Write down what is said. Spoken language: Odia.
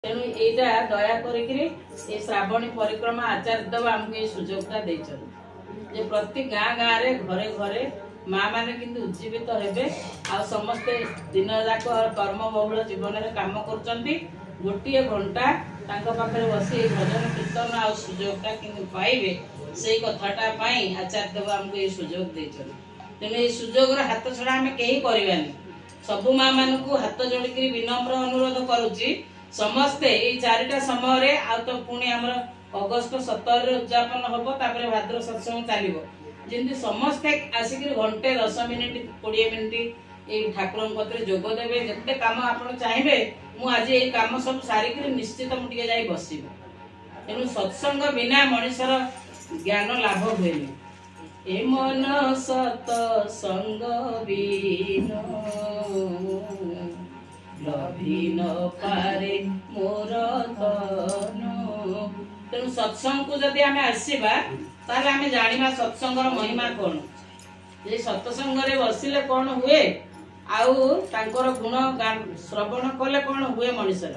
ତେଣୁ ଏଇଟା ଦୟା କରିକିରି ଏ ଶ୍ରାବଣୀ ପରିକ୍ରମା ଆଚାର୍ଯ୍ୟ ଦେବ ଆମକୁ ଏଇ ସୁଯୋଗଟା ଦେଇଛନ୍ତି ଯେ ପ୍ରତି ଗାଁ ଗାଁରେ ଘରେ ଘରେ ମା ମାନେ କିନ୍ତୁ ଉଜ୍ଜୀବିତ ହେବେ। ଆଉ ସମସ୍ତେ ଦିନ ଯାକ କର୍ମବହୁଳ ଜୀବନରେ କାମ କରୁଛନ୍ତି, ଗୋଟିଏ ଘଣ୍ଟା ତାଙ୍କ ପାଖରେ ବସି ଏଇ ଭଜନ କୀର୍ତ୍ତନ ଆଉ ସୁଯୋଗଟା କିନ୍ତୁ ପାଇବେ, ସେଇ କଥାଟା ପାଇଁ ଆଚାର୍ଯ୍ୟ ଦେବ ଆମକୁ ଏଇ ସୁଯୋଗ ଦେଇଛନ୍ତି। ତେଣୁ ଏଇ ସୁଯୋଗର ହାତ ଛଡା ଆମେ କେହି କରିବାନି। ସବୁ ମା ମାନଙ୍କୁ ହାତ ଯୋଡ଼ିକିରି ବିନମ୍ର ଅନୁରୋଧ କରୁଛି, ସମସ୍ତେ ଏଇ 4ଟା ସମୟରେ, ଆଉ ତ ପୁଣି ଆମର ଅଗଷ୍ଟ 17ରେ ଉଦଯାପନ ହବ, ତାପରେ ଭାଦ୍ର ସତ୍ସଙ୍ଗ ଚାଲିବ, ଯେମିତି ସମସ୍ତେ ଆସିକିରି ଘଣ୍ଟେ 10 ମିନିଟ 20 ମିନିଟ ଏଇ ଠାକୁରଙ୍କ କତିରେ ଯୋଗ ଦେବେ। ଯେତେ କାମ ଆପଣ ଚାହିଁବେ, ମୁଁ ଆଜି ଏଇ କାମ ସବୁ ସାରିକିରି ନିଶ୍ଚିତ ମୁଁ ଟିକେ ଯାଇ ବସିବି। ତେଣୁ ସତ୍ସଙ୍ଗ ବିନା ମଣିଷର ଜ୍ଞାନ ଲାଭ ହୁଏନି। ଏ ମନ ସତ ସଙ୍ଗ ବିନ ଲଭି ନ ପାରେ ମୋର ତନ। ତେଣୁ ସତ୍ସଙ୍ଗକୁ ଯଦି ଆମେ ଆସିବା, ତାହେଲେ ଆମେ ଜାଣିବା ସତ୍ସଙ୍ଗର ମହିମା କଣ, ଯେ ସତ୍ସଙ୍ଗରେ ବସିଲେ କଣ ହୁଏ, ଆଉ ତାଙ୍କର ଗୁଣ ଶ୍ରବଣ କଲେ କଣ ହୁଏ ମଣିଷର।